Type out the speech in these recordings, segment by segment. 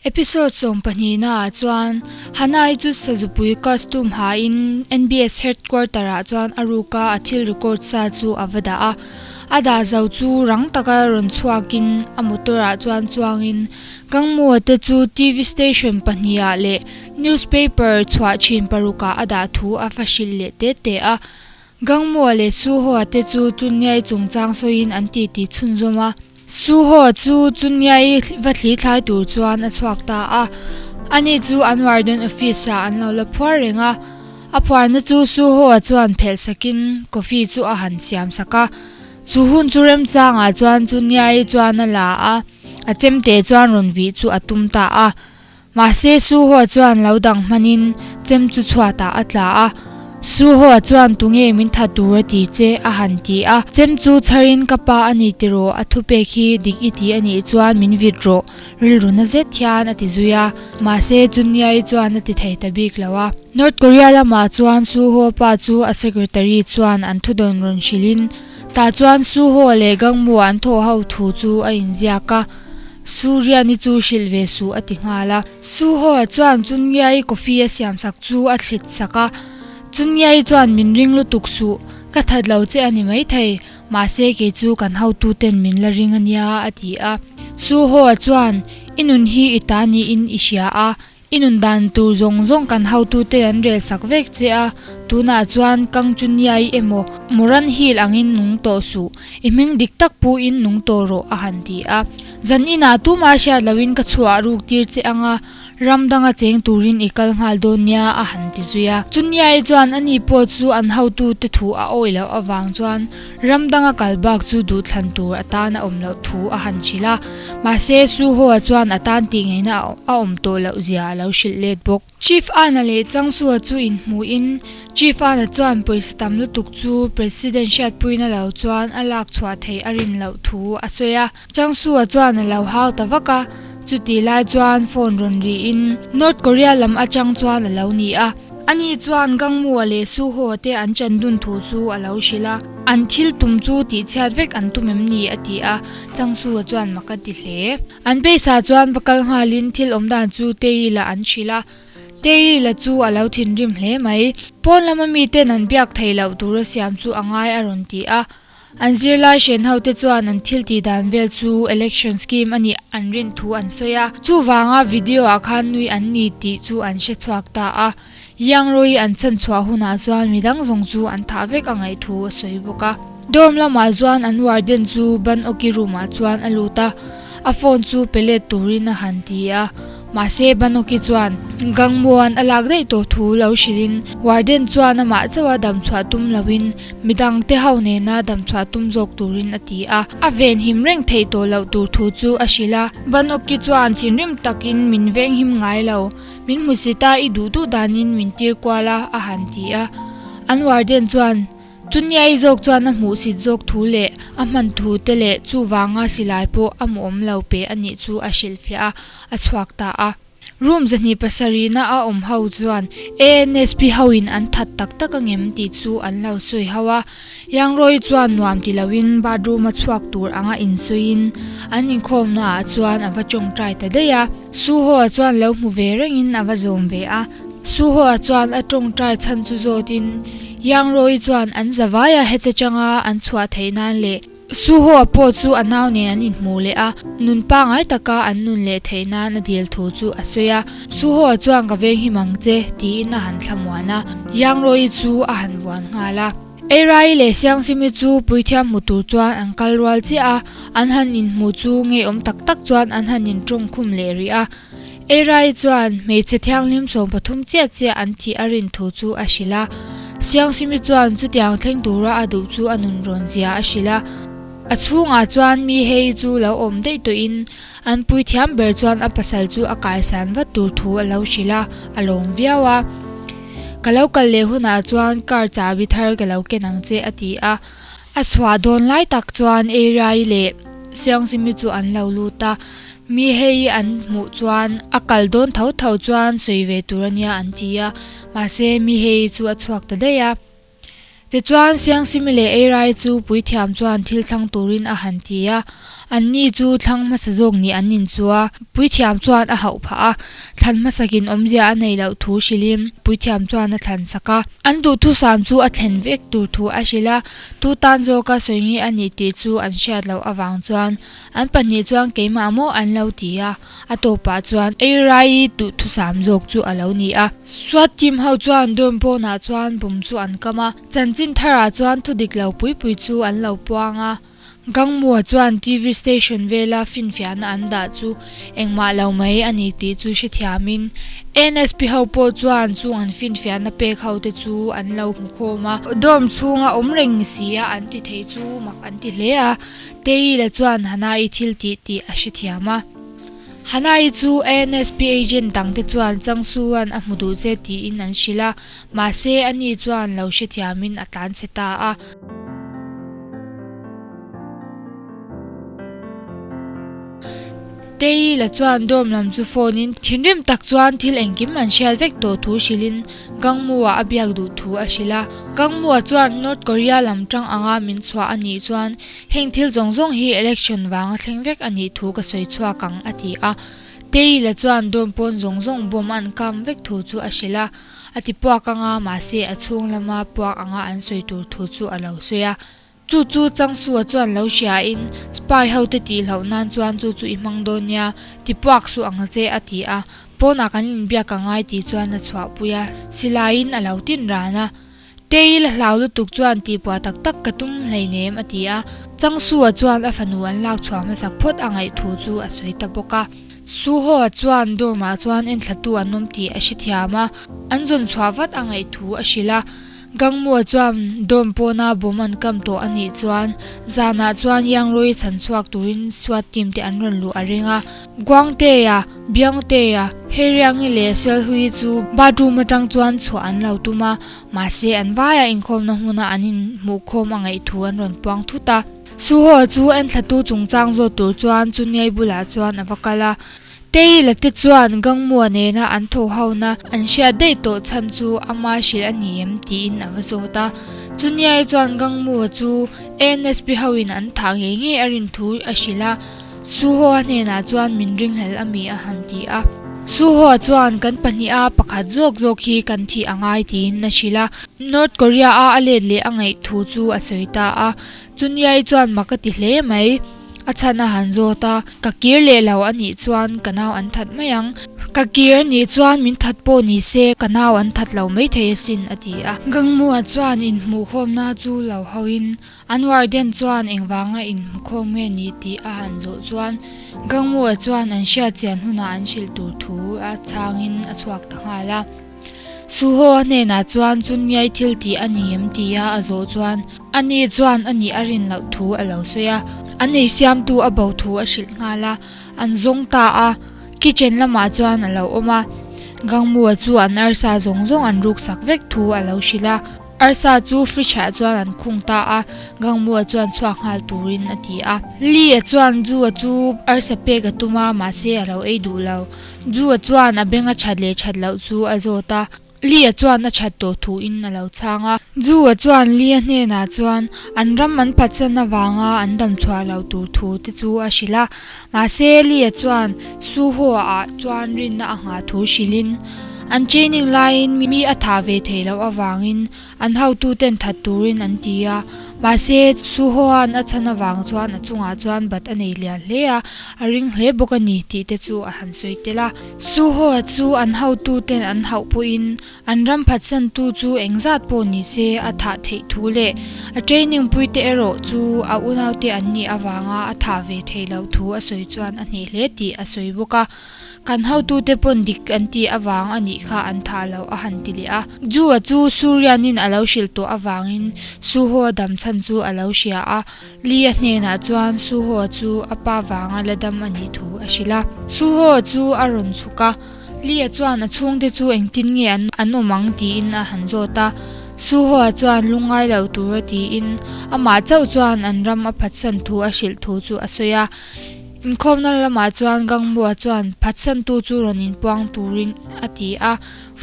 Episode sawmpahnihna ah chuan Hanai chu sazupui costume ha in NBS headquarter ah chuan a ruk a a thil record sa chu a va dah a. A dah zo chu rang taka rawn chhuak in a motor ah chuan chuang in Gangmua te chu TV station pahnih ah leh newspaper chhuah thin paruk ah a dah thu a va hrilh leh te te a. Gangmua leh Suhoa te chu Chunniai chungchang sawiin an titi chhunzawm a. Suho chu Chunniai va thli thlai tur chuan a chhuak ta a. Ani chu an warden office ah an lo la phuar reng a. A phuarna chu Suho chuan phelh sakin coffee chu a han siam sak a. Chu hun chu remchangah chuan Chunniai chuan a la a, a chemte chuan rawn vih chu a tum ta a. Mahse Suho chuan lo dang hmanin chem chu chhuatah a tla a, Suho chuan tunge min tha tur a ti che a han ti a, chem chu chharin ka pa a ni tiraw a thupek hi dik i ti a nih chuan min vit rawh rilru na zet hian a ti zui a, mahse Chuniai chuan a ti thei ta bik lo a. North Korea lamah chuan Suho pa chu a secretary chuan an thudawn rawn hrilhin tah chuan Suho leh Gangmu an thawh ho thu chu a inziak a. Suriani chu hrilh ve suh a ti nghal a. Suho chuan Chungiai coffee a siam sak chu a thlit sak a. Chungiai chuan min ring lutuk suh, ka that lo che a ni maithei, mahse kei chu kan hotuten min la ring a nia a ti a. Suho chuan i nun hi i ta niin i hria a, I nun dan tur zawng zawng kan hotute an rel sak vek che a, tunah chuan Kang chu niai emaw Moran Hill angin nung tawh suh, i hming dik tak puin nung tawh rawh a han ti a. Zan inah tumah hriat loin ka chhuah ruk tir che ang a, ram danga cheng turin i kal nghal dawn nia a han ti zui a. Chu niai chuan ani pawh chu an hotute thu a awih loh avang chuan ram danga kal bak chu duhthlan tur atan a awm loh thu a han hrilh a. Mahse, Suho-a chuan a tan tih ngeina a awm tawh loh zia a lo hrilh let bawk. Chief Ana leh Changsu-a chu inhmuhin, Chief Ana chuan pawisa tam lutuk chu President hriatpuina lo chuan a lak chhuah theih a rin loh thu a sawi a. Changsu-a chuan a lo hau ta vak a, chutih lai chuan phone rawn rihin North Korea lam atang chuan a lo ni a. Ani chuan Gangmu-a leh Suho-a te an chan dun thu chu a lo hrilh a. An thil tum chu tihchhiat vek an tum em ni? a ti a. Changsu-a chuan mak a ti hle. An pesa chuan va kal nghalin thil awm dan chu Teila an hrilh a. Teila chu a lo thinrim hle mai. Pawn lama miten an biak theih loh tura siam chu a ngai a rawn ti a. An zirlai hren hote chuan an thil tih dan vel chu election scheme a nih an rin thu an sawi a. Chuvanga video ah khan nui an ni tih chu an hre chhuak ta a. Yangroi an chan chhuah hunah chuan midang zawng chu an thah vek a ngaih thu a sawi bawk a. Dorm lamah chuan an warden chu ban awki room ah chuan a lut a, a phone chu pe let turin a han ti a. Mahse ban awki chuan Gangmuan a lak daih tawh thu lo hrilhin warden chuan amah chauha dam chhuah tum loin midang te ho nena dam chhuah tum zawk turin a ti a. A ven him reng theih tawh loh tur thu chu a hrilh a. Ban awki chuan thinrim takin min veng him ngai lo. Min hmu si ta i duh duh danin min tir kual a, a han ti a. An warden chuan, Chuniai zawk chuan a hmuhsit zawk thu leh a hman thu te leh chuvanga silai pawh a hmuhawm lo pe a nih chu a hrilhfiah a, a chhuak ta a. Room 270 na a awm ho chuan ANSP hoin an that tak tak angem tih chu an lo sawi ho a. Yangroi chuan nuam ti loin bathroom a chhuak tur anga insuiin an inkhawmna ah chuan a va tawngtai ta daih a. Suho-a chuan lo hmu ve rengin a va zawm ve a. Suho-a chuan a tawngtai chhan chu zawtin Yangroi chuan an zavaia heta tanga an chhuah theih nan leh Suho-a pawh chu a nau nen an inhmuh leh a, nun pangngai taka an nun leh theih nan a dil thu chu a sawi a. Suho-a chuan ka veng him ang che, tiin a han thlamuan a. Yangroi chu a han vuan nghal a. Eirai leh Siangsimi chu puithiam hmu tur chuan an kal rual chiah a, an han inhmuh chu ngeiawm tak tak chuan an han intawng khum leh rih a. Eirai chuan hmeichhe thianghlim 13 chiah chiah an thih a rin thu chu a hrilh a. Siangsimi chuan chutiang thleng tura a duh chu a nun rawn zia a hrilh a. A chhungah chuan mi hei chu lo awm daih tawhin an puithiam ber chuan a pasal chu a kaisan vat tur thu a lo hrilh a, a lawm viau a. Ka lo kal leh hunah chuan car chahbi thar ka lo ken ang che a ti a. A chhuah dawn lai tak chuan Eirai leh Siangzimi chu an lo lut a, mi hei an hmuh chuan a kal dawn tho tho chuan sawi ve tur a nia an ti a, mahse mi hei chu a chhuak ta daih a. Tichuan Siangsimi leh Eirai chu puithiam chuan thil thlang turin a han ti a. Anni chu thlang hmasa zawk nih an inchu a, puithiam chuan a hauh phah a, thlan hmasakin awmzia a neih loh thu hrilhin puithiam chuan a thlan sak a. An duhthusam chu a thlen vek tur thu a hrilh a, tu tan zawka sawi nge a nih tih chu an hriat loh avang chuan an pahnih chuan keimah maw an lo ti a, a tawpah chuan Eiraii duhthusam zawk chu a lo ni a. SWAT team ho chuan dorm pawnah chuan bomb chu an kam a, chanchin tharah chuan thudik lo pui pui chu an lo puang a. Gangmua chuan TV station vela finfiahna an dah chu engmah lo mai a ni tih chu hrethiamin NSP ho pawh chuan chung an finfiahna pek ho te chu an lo hmu khawm a. Dorm chhunga awm reng ni si a an ti thei chu mak an ti hle a, Teila chuan Hana-i thil tih tih a hrethiam a. Hana-i chu ANSP agent dangte chuan Changsu-a'n a hmu duh che tiin an hrilh a, mahse ani chuan lo hrethiamin a tlanchhe ta a. Tei la chuan dorm lam chu phone in thinrim tak chuan thil engkim an hriat vek tawh thu hrilhin Gangmu-a a biak duh thu a hrilh a. Gangmu-a chuan North Korea lam tang anga min chhuah a nih chuan heng thil zawng zawng hi election vanga thleng vek a nih thu ka sawi chhuak ang a ti a. Tei la chuan dorm pawn zawng zawng bomb an kam vek thu chu a hrilh a. A ti puak anga mahse a chhung lama puak anga an sawi tur thu chu a lo sawi a. Chu chu Changsua chuan lo hriain spy ho te tih hlauh nan chuan chu chu i hmang dawn nia, ti puak suh ang che a ti a. Pawnah kan inbiak a ngai tih chuan a chhuahpui a, silaiin a lo tin ran a. Tei la hlau lutuk chuan tihpuah tak tak ka tum hleinem a ti a. Changsua chuan a fanu an lak chhuah hmasak phawt a ngaih thu chu a sawi ta bawk a. Suho-a chuan dorm-ah chuan enthlatu an awm tih a hrethiam a, an zawn chhuah vat a ngaih thu a hrilh a. Gangmua chuan dorm pawna bomb an kam tawh a nih chuan zanah chuan Yangroi chhan chhuak turin SWAT team te an rawn luh a ring a. Guangtea, Biangtea, Heiriangi leh Selhui chu bathroom atang chuan chhuah an lo tum a, mahse an vaia inkhawmna hmuna an inhmuhkhawm a ngaih thu an rawn puang thut a. Suho chu enthlatu chungchang zawt tur chuan Chuniai bulah chuan a va kal a. Taylor te chuan Gangmua nena an tho hona an hriat daih tawh chhan chu ama hrilh a ni em tiin a va zawt a. Chuniai chuan Gangmua chu ANSP hoin an thah ngei ngei a rin thu a hrilh a. Suho-a hnenah chuan min ringhlel a mi a han ti a. Suho-a chuan kan pahniha pakhat zawk zawk hi kan thih a ngai tiin a hrilh a. North Korea-a a let leh a ngaih thu chu a sawi ta a. Chuniai chuan mak a ti hle mai. A chhan a han zawt a, Ka kir leh lo a nih chuan ka nau an that mai ang. Ka kir a nih chuan min that pawh ni se ka nau an that lo maithei asin a ti a. Gangmua chuan inhmuhkhawmna chu lo hauhin an warden chuan engvanga inhmukhawm nge ni tih a han zawh chuan Gangmua chuan an hriat chian hunah an hrilh tur thu a chhangin a chhuak ta nghal a. Suho a hnenah chuan Chungngai thil tih a ni em tia a zawh chuan ani chuan a nih a rin loh thu a lo sawi a. An ei siamtu a bo thu a hrilh nghal a, an zawng ta a, kitchen lamah chuan a lo awm a. Gangmua chu an arsa zawng zawng an ruksak vek thu a lo hrilh a. Arsa chu fridge ah chuan an khung ta a, Gangmua chuan chhuak nghal turin a ti a. Lee-a chuan Zu-a chu arsa pek a tum a, mahse a lo ei duh lo. Zu-a chuan a beng a that leh that loh chu a zawt a, Lee-a chuan a that tawh thuin a lo chhang a. Zu-a chuan Lee-a hnenah chuan an ram an phatsan avanga an dam chhuah loh tur thu te chu a hrilh a. Mahse, Lee-a chuan Suho-ah chuan rinna a nghah thu hrilhin an training laiin mi a thah ve theih loh avangin An hotuten that turin an ti a, mahse Suhoa'n a chhan avang chuan a chungah chuan bat a nei lian hle a, a ring hle bawk a ni tih te chu a han sawi tel a. Suhoa chu an hotuten an hauh pawhin an ram phatsantu chu engzat pawh ni se a thah theih thu leh a training puite erawh chu a unaute an nih avanga a thah ve theih loh thu a sawi chuan a hneh hle tih a sawi bawk a. Kan hotute pawn dik an tih avang a nih kha an thah loh a han ti leh a. Ju-a chu Surianin a lo hrilh tawh avangin Suho-a dam chhan chu a lo hria a. Li-a hnenah chuan Suho-a chu a pa vanga la dam a nih thu a hrilh a. Suho-a chu a rawn chhuk a, Li-a chuan a chhungte chu engtin nge an awm ang tiin a han zawt a. Suho-a chuan lungngai lo tura tiin amah chauh chuan an ram a phatsan thu a hrilh thu chu a sawi a. Inkhawmna lamah chuan Gangmua chuan phatsantu chu rawn inpuang turin a ti a,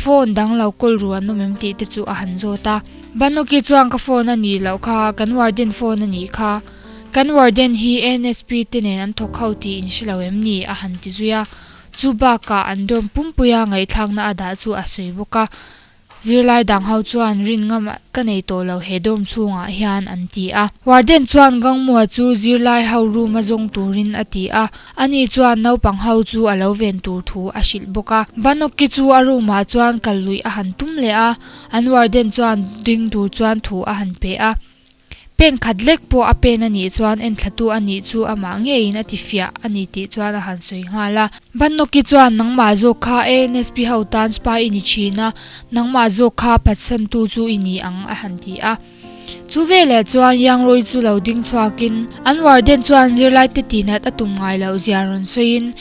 phone dang lo kawl ru an awm em tih te chu a han zawt a. Banoki chuan ka phone a nih loh kha, kan warden phone a nih kha. Kan warden hi ANSP te nen an thawk ho tih in hre lo em ni? a han ti zui a. Chu bakah an dorm pumpuia ngaihthlakna a dah chu a sawi bawk a. Zirlai dang ho chuan rin ngam ka nei tawh lo he dorm chhungah hian an ti a. Warden chuan Gangmua chu zirlai ho room a zawng turin a ti a. Ani chuan naupang ho chu a lo ven tur thu a hrilh bawk a. Banawki chu a room ah chuan kal luih a han tum leh a, an warden chuan ding tur chuan thu a han pe a. Pen khat lek pawh a pen a nih chuan enthlatu a nih chu amah ngeiin a ti fiah a ni tih chuan a han sawi nghal a. Banawki chuan nangmah zawk kha ANSP ho tan spy i ni thin a, nangmah zawk kha phatsantu chu i ni ang a han ti a. Chu veleh chuan Yangrui chu lo ding chhuakin an warden chuan zirlaite tihnat a tum ngai loh zia rawn sawiin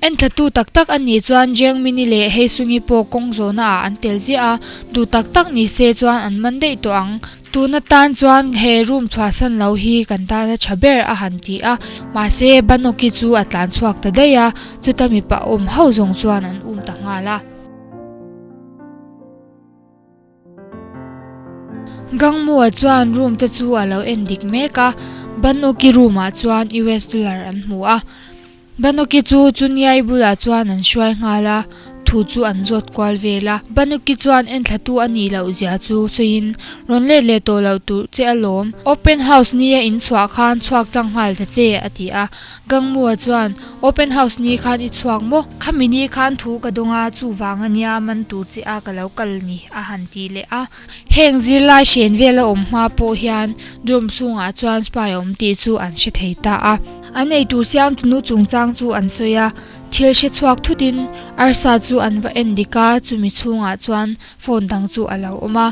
enthlatu tak tak a nih chuan Jengmini leh Heisungi pawh kawng zawhna ah an tel ziah a, duh tak tak ni se chuan an man daih tawh ang. Tuna tan chuan he room chhuahsan lo hi kan tan a tha ber a han ti a, mahse Banoki chu a tlan chhuak ta daih a, chuta mipa awm ho zawng chuan an um ta nghal a. Gangmua chuan room te chu a lo en dik mek a, Banoki room ah chuan US dollar an hmu a. Banoki chu Chuniai bulah chuan an hruai nghal a, thu chu an zawt kual vel a. Banoki chuan enthlatu a nih loh zia chu sawiin, Rawn let leh tawh loh tur che alawm. Open house nia in chhuah khan chhuak tlang nghal ta che, a ti a. Gangmua chuan, Open house ni khan i chhuak maw? Khami ni khan thu ka dawng a, chuvang a nia man tur che a ka lo kal ni, a han ti leh a. Heng zirlai hren vel a awm hma pawh hian dorm chhungah chuan spy a awm tih chu an hre thei ta a. An eitur siam tunu chungchang chu an sawi a, thil hre chhuak thutin arsa chu an va en dik a, chumi chhungah chuan phone dang chu a lo awm a.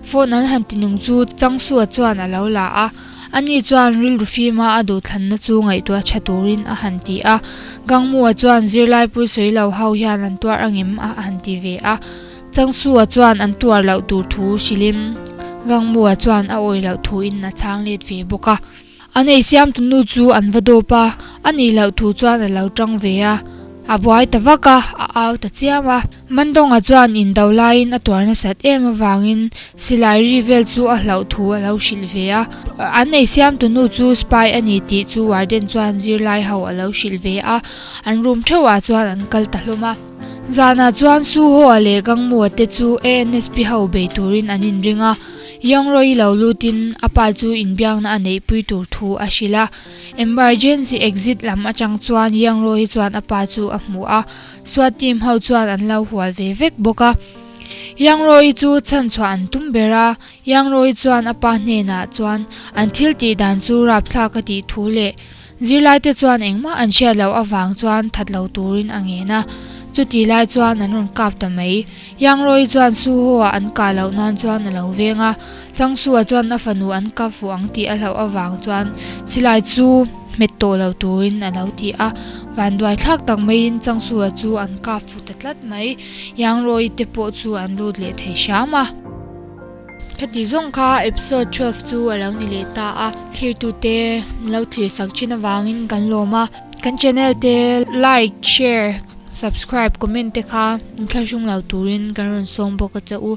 Phone an han tinung chu Changsua chuan a lo la a. Ani chuan rilru fima a duhthlanna chu ngaihtuah tha turin a han ti a. Gangmua chuan zirlai pui sawi lo ho hian an tuar angem a han ti ve a. Changsua chuan an tuar loh tur thu hrilhin Gangmua chuan a awih loh thuin a chhang let ve bawk a. An ei siamtu nu chu an va dawp a, a nih loh thu chuan a lo tang ve a. A buai ta vak a, a au ta chiam a. Mandawnga chuan indo laiin a tuar nasat em avangin silai ri vel chu a hlauh thu a lo hrilh ve a. An ei siamtu nu chu spy a ni tih chu warden chuan zirlai ho a lo hrilh ve a, an room theuhah chuan an kal ta hlawm a. Zanah chuan Suho-a leh Gangmu-a te chu ANSP ho bei turin an inring a, Yongroi lo lutin a pa chu inbiakna a neihpui tur thu a hrilh a. Emergency exit lam atang chuan Yangroi chuan a pa chu a hmu a, SWAT team ho chuan an lo hual ve vek bawk a. Yangroi chu chhanchhuah an tum ber a, Yangroi chuan a pa hnenah chuan an thil tih dan chu rapthlak a tih thu leh Zirlaite chuan engmah an hriat loh avang chuan that lo turin a ngen a, chutih lai chuan an rawn kap ta mai. Yangroi chuan Suho-a an kah loh nan chuan a lo veng a, Changsu-a chuan a fanu an kap fuh ang tih a hlauh avang chuan silai chu hmet tawh lo turin a lo ti a, vanduai thlak tak maiin Changsu-a chu an kap fuh ta tlat mai. Yangroi te pawh chu an lut leh thei hram a. Khati zawng kha episode 12 chu a lo ni leh ta a, thlirtute min lo thlir sak thin avangin kan lawm a, kan channel te like, share, subscribe, comment te kha inthlahrung lo turin kan rawn sawm bawk a che u.